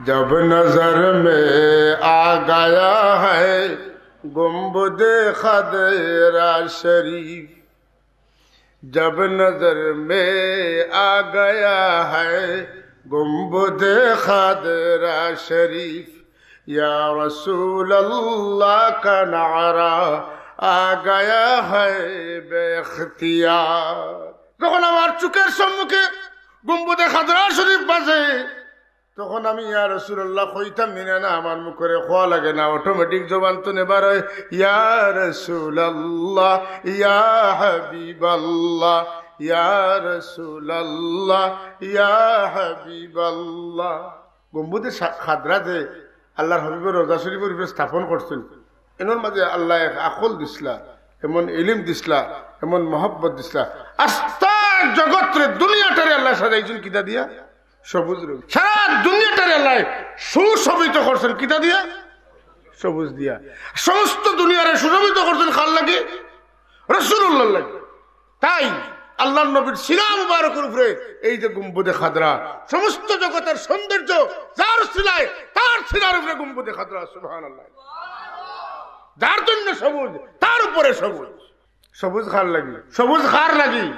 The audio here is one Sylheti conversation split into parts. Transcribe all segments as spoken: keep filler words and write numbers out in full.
जब नजर में आ गया है गुंबद खदरा शरीफ, जब नजर में आ गया है गुंबद खदरा शरीफ, या रसूल अल्लाह का नारा आ गया है बेख्तियार। যখন আমার চোখের সম্মুখে গম্বুদে খাদরা শরীফ বাজে, তখন আমি ইয়া রাসূলুল্লাহ কইতাম নি না, না, আমার মুখরে কওয়া লাগে না, অটোমেটিক জবান তো নেবার হয়, ইয়া রাসূলুল্লাহ, ইয়া হাবিবাল্লাহ, ইয়া রাসূলুল্লাহ, ইয়া হাবিবাল্লাহ। গম্বুদে সা-, খাদরা যে আল্লাহর হাবিবর রওজা শরীফর উপরে স্থাপন করছেন, এনর মাঝে আল্লাহ এক আকল দিছলা, এমন ইলিম দিছলা, এমন মহব্বত দিছলা। আস্তা জগতরে, দুনিয়াটারে আল্লাহ সাজাইছেন কিতা দিয়া? সবুজ রঙ। সারা দুনিয়াটারে আল্লাহ সুশোভিত করছেন কিতা দিয়া? সবুজ দিয়া। সমস্ত দুনিয়ারে সুশোভিত করছেন কার লাগি? রাসূলুল্লাহর লাগি। তাই আল্লাহর নবীর সিনা মুবারকের উপরে এই যে গুম্বুদে খাদরা, সমস্ত জগতের সৌন্দর্য যার সিনায়, তার সিনার উপরে গুম্বুদে খাদরা। সুবহানাল্লাহ। যার জন্য সবুজ, তার উপরে সবুজ। সবুজ কার লাগি? সবুজ কার লাগি?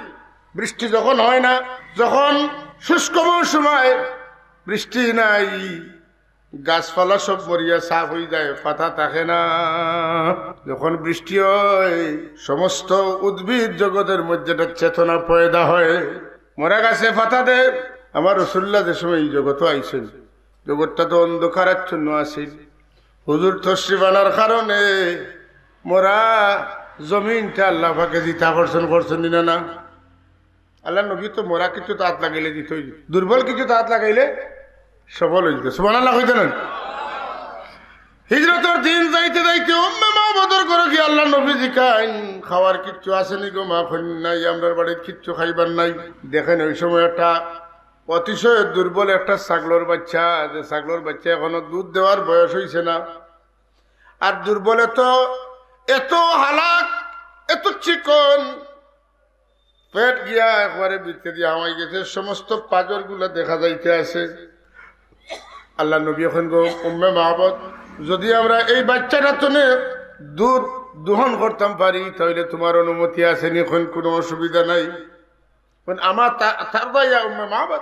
বৃষ্টি যখন হয় না, যখন শুষ্ক মৌসুম হয়, বৃষ্টি নাই, গাছপালা সব মরিয়া সাফ হয়ে যায়, পাতা থাকে না। যখন বৃষ্টি হয়, সমস্ত উদ্ভিদ জগতের মধ্যে একটা চেতনা পয়দা হয়। মরা গাছে পাতা দেয়। আমার রাসূলুল্লাহ যে সময় এই জগতো আইছেন, জগৎটা তো অন্ধকারাচ্ছন্ন আছিল। হুজুর তশরিফ আনার কারণে মরা জমিনটা আল্লাহ পাকে জিতা করছেন, করছেন নি না? না, আল্লাহর নবী তো মরা কিছু তাত লাগাইলে দিতই, দুর্বল কিছু তাত লাগাইলে সবল হইতে। সুবহানাল্লাহ কইতে না? হিজরতর দিন যাইতে যাইতে উম্মে মাবুদর ঘরো গিয়া আল্লাহর নবী জিকাইন, "খাওয়ার কিচ্ছু আছে নি গো মা?" কইন, "নাই, আমরার বাড়িত কিচ্ছু খাইবার নাই।" দেখেন, ওই সময় একটা অতিশয় দুর্বল একটা ছাগলর বাচ্চা, যে ছাগলর বাচ্চা এখনো দুধ দেওয়ার বয়স হইছে না, আর দুর্বল এত, এত হালাক, এত চিকন, পেট গিয়া একবারে ভিতরে দিয়া হামাই গেছে, সমস্ত পাজরগুলা দেখা যাইতে আছে। আল্লাহর নবী কইন, "গো উম্মে মাবুদ, যদি আমরা এই বাচ্চাটা তনে দুধ দোহন করতাম পারি, তাহলে তোমার অনুমতি আছে নি?" কইন, "কোনো অসুবিধা নাই।" কইন, "আমা তা-, তারদা ইয়া উম্মে মাবুদ?"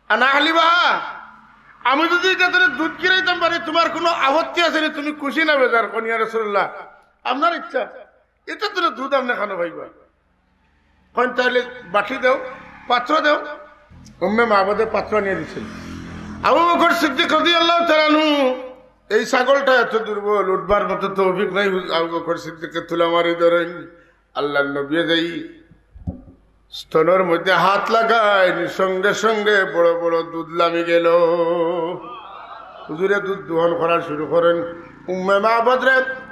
আনা আহলি বাহা, আমি যদি এটা তোরে দুধ কিনাইতাম পারি, তোমার কোনো আপত্তি আছে নি? তুমি খুশি না বেজার? কইন, "ইয়া রাসূলুল্লাহ, আপনার ইচ্ছা, এটা তোরে দুধ আপনি খানো পাইবা।" কইন, "তাহলে বাটি দেও, পাত্র দেও।" উম্মে মাবুদে পাত্র নিয়ে দিছেন। আবু বকর সিদ্দিক রাদিয়াল্লাহু তাআলা আনহু, এই ছাগলটা এত দুর্বল, উঠবার মতো তৌফিক নাই। আবু বকর সিদ্দিকে তুলা মারি ধরেন, আল্লাহর নবী যাই স্তনর মধ্যে হাত লাগাইন, সঙ্গে সঙ্গে বড় বড় দুধ লামি গেল। হুজুরে দুধ দোহন করা শুরু করেন। উম্মে মাবুদরে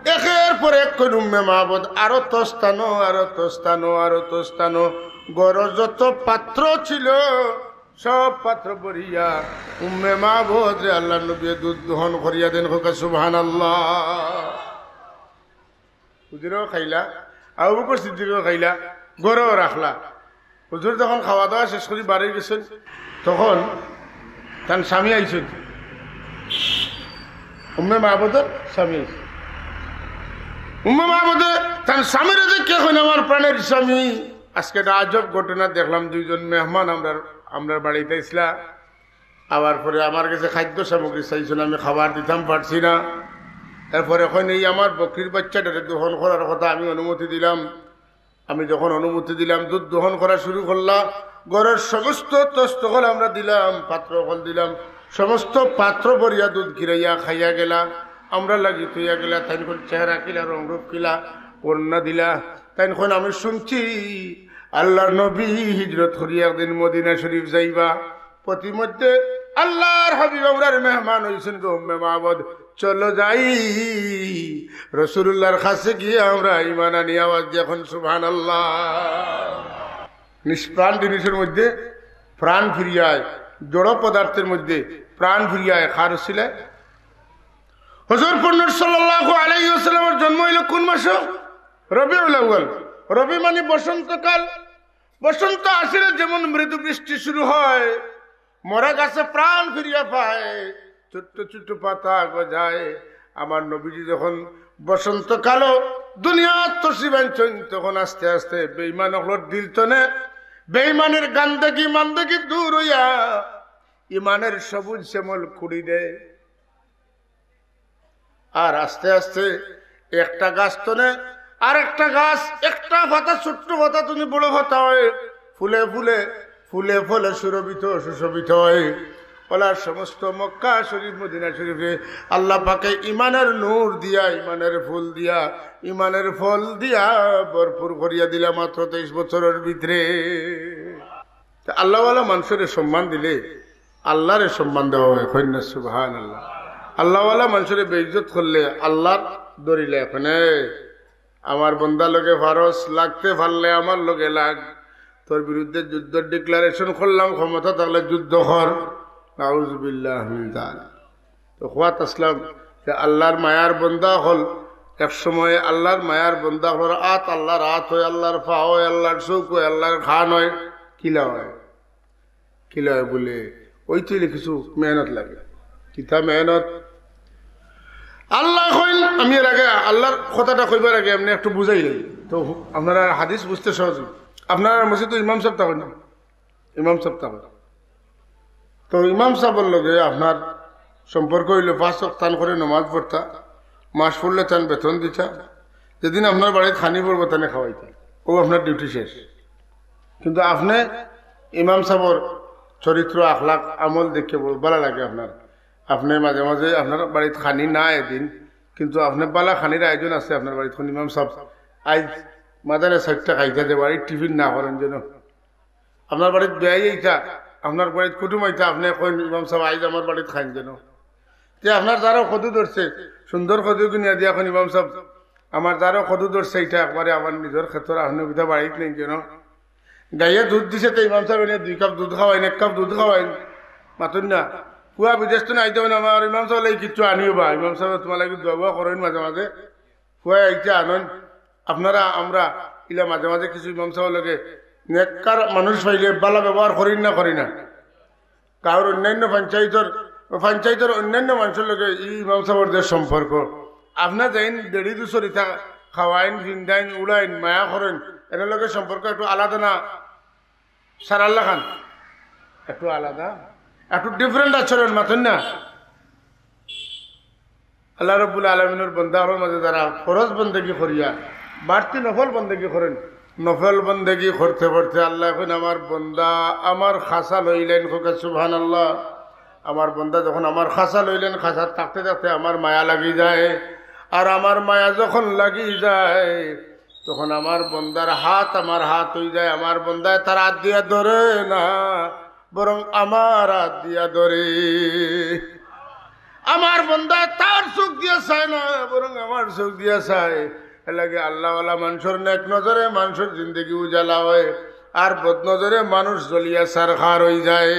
একের পর এক কইন উম্মে মাবুদ, আরো তস্তানো, আরো তস্তানো, আরো তস্তানো। ঘরর যত পাত্র ছিল, সব পাত্র ভরিয়া উম্মে মাবুদরে আল্লাহর নবী দুধ দোহন করিয়া দেন। কউক্কা সুবহানাল্লাহ। হুজুরেও খাইলা, আবু বকর সিদ্দিকেও খাইলা, ঘরেও রাখলা। হুজুর যখন খাওয়া দাওয়া শেষ করি বাড়ি গেছেন, তখন তান স্বামী আইছেন, উম্মে মাবুদর স্বামী আইছেন। উম্মে মাবুদে তান স্বামীরে দেখিয়া কইন, "আমার প্রাণের স্বামী, আজকে একটা আজব ঘটনা দেখলাম, দুইজন মেহমান আমরার, আমরার বাড়িত আইছলা।" আবার পরে আমার কাছে খাদ্য সামগ্রী চাইছইন, আমি খাবার দিতাম পারছি না। এরপরে কইন, "এই আমার বকরির বাচ্চাটারে দোহন করার কথা আমি অনুমতি দিলাম। আমি যখন অনুমতি দিলাম, দুধ দোহন করা শুরু করলা। ঘরর সমস্ত তস্ত অকল আমরা দিলাম, পাত্র অকল দিলাম, সমস্ত পাত্র ভরিয়া দুধ গিরাইয়া খাইয়া গেলা, আমরার লাগি থইয়া গেলা।" তাইন কইন, "চেহারা কিলা, রং রূপ কিলা, বর্ণনা দিলা?" তাইন কইন, "আমি শুনছি আল্লাহর নবী হিজরত করি একদিন মদিনা শরীফ যাইবা।" প্রতিমধ্যে আল্লাহর হাবিব আমরার মেহমান হইছেন গো উম্মে মাবুদ, চলো যাই রাসূলুল্লাহর কাছে গিয়া আমরা ঈমান আনি। আওয়াজ দিয়া কইন সুবহানাল্লাহ। নিষ্প্রাণ জিনিসের মধ্যে প্রাণ ফিরিয়ায়, জড় পদার্থের মধ্যে প্রাণ ফিরিয়ায় কার উসিলায়? হুজুর পুরনূর সাল্লাল্লাহু আলাইহি ওয়াসাল্লামের জন্ম হইল কোন মাসে? রবিউল আউয়াল। রবি মানে বসন্তকাল। বসন্ত আসিলে যেমন মৃদু বৃষ্টি শুরু হয়, মরা গাছে প্রাণ ফিরিয়া পায়, ছোট্ট ছোট্ট পাতা গজায়। আমার নবীজি যখন বসন্তকালো দুনিয়াত তশরিফ আনছইন, তখন আস্তে আস্তে বেঈমান অকলর দিল তনে বেঈমানের গান্দেগি মান্দেগি দূর অইয়া ইমানের সবুজ শ্যামল কুড়ি দেয়। আর আস্তে আস্তে একটা গাছ তনে আর একটা গাছ, একটা পাতা, ছোট্ট পাতা তনে বড় পাতা অয়, ফুলে ফুলে, ফুলে ফলে সুরভিত, সুশোভিত অয়। অলা সমস্ত মক্কা শরীফ, মদিনা শরীফে আল্লাহ পাকে ইমানের নূর দিয়া, ইমানের ফুল দিয়া, ইমানের ফল দিয়া ভরপুর করিয়া দিলা মাত্র তেইশ বছরর ভিতরে। তে আল্লাহওয়ালা মানষরে সম্মান দিলে আল্লাহরে সম্মান দেওয়া অয়। কইন না সুবহানাল্লাহ। আল্লাহওয়ালা মানষরে বেইজ্জত করলে আল্লাহর দরিলে। এখন আমার বন্দা লগে ফারস, লাগতে পারলে আমার লগে লাগ। তোর বিরুদ্ধে যুদ্ধ declaration করলাম, ক্ষমতা থাকলে যুদ্ধ কর। নাউজুবিল্লাহ মিন যালিক। তো কওয়াত আছলাম যে আল্লাহর মায়ার বন্দা অকল, এক সময়ে আল্লাহর মায়ার বন্দা অকলর আত আল্লাহর আত অয়, আল্লাহর পা অয়, আল্লাহর চউখ অয়, আল্লাহর কান অয়, কিলা অয়, কিলা অয় বুলে, অইতে অইলে কিছু মেহনত লাগে। কিতা মেহনত? আল্লায় কইন, আমি এর আগে আল্লাহর কথাটা কইবার আগে এমনে একটু বুঝাইলাই, তো আপনারার হাদিস বুঝতে সহজ অইবো। আপনারার মসজিদো ইমাম সাব থাকইন না, ইমাম সাব থাকইন। তো ইমাম সাবর লগে আপনার সম্পর্ক অইলো পাঁচ ওয়াক্ত তান করে নমাজ পড়তা, মাস পড়লে তান বেতন দিতা, যেদিন আপনার বাড়িত খানি পড়বো তানে খাওয়াইতা, অউ আপনার duty শেষ। কিন্তু আপনে ইমাম সাবর চরিত্র, আখলাক, আমল দেখিয়া বড় ভালা লাগে আপনার। আপনে মাঝে মাঝে আপনার বাড়িত খানি না এদিন, কিন্তু আপনে ভালা খানির আয়োজন আছে আপনার বাড়িত। কইন ইমাম সাব, আইজ মাদানে চাইরটা খাইতা দে, বাড়িত টিফিন না করইন যেন। আপনার বাড়িত বেয়াই আইতা, আপনার বাড়িত কুটুম আইতা, আপনে কইন ইমাম সাব আইজ আমার বাড়িত খাইন যেন। তে আপনার যারও কদু ধরছে, সুন্দর কদু কিনিয়া দিয়া কইন ইমাম সাব, আমার যারও কদু ধরছে ইটা একবারে আমার নিজর খেতর, আপনে কিতা বাড়িত নেইন যেন। গাইয়ে দুধ দিছে, তে ইমাম সাব এনে দুই কাপ দুধ খাওয়াইন, এক কাপ দুধ খাওয়াইন, মাতইন না। পুয়া বিদেশ তনে আইতা অইন, আমার ইমাম সাব লাগি কিচ্ছু আনিও বা, ইমাম সাব তুমার লাগি দোয়া করইন মাঝে মাঝে। পুয়া আইতা আনইন। আপনারা, আমরা ইলা মাঝে মাঝে কিছু ইমাম সাবর লগে, নেককার মানুষ পাইলে ভালা ব্যবহার করি না, করি না? গাঁওর অন্যান্য পঞ্চায়েতর, পঞ্চায়েতর অন্যান্য মানষর লগে ই ইমাম সাবর যে সম্পর্ক, আপনারা যাইন বেড়ি দুসরি থা-, খাওয়াইন, ফিন্দাইন, উড়াইন, মায়া করইন, এর লগে সম্পর্ক একটু আলাদা না? সারার লাখান একটু আলাদা, একটু different আচরণ, মাতইন না? আল্লাহ রাব্বুল আলামিনর বন্দা অকলর মাঝে যারা ফরজ বন্দেগি করিয়া বাড়তি নফল বন্দেগি করইন, নফল বন্দেগি করতে করতে আল্লায় কইন, আমার বন্দা আমার খাছা লইলাইন, কউক্কা সুবহানাল্লাহ। আমার বন্দা যখন আমার খাছা লইলাইন, খাছাত থাকতে থাকতে আমার মায়া লাগি যায়, আর আমার মায়া যখন লাগি যায়, তখন আমার বন্দার হাত আমার হাত অইযায়, আমার বন্দায় তার আত দিয়া ধরে না, বরং আমার আত দিয়া ধরে। আমার বন্দায় তার চউখ দিয়া চায় না, বরং আমার চউখ দিয়া চায়। এরলাগি আল্লাহওয়ালা মানষর নেক নজরে মানষর জিন্দেগি উজালা অয়, আর বদ নজরে মানুষ জ্বলিয়া ছারখার অইযায়।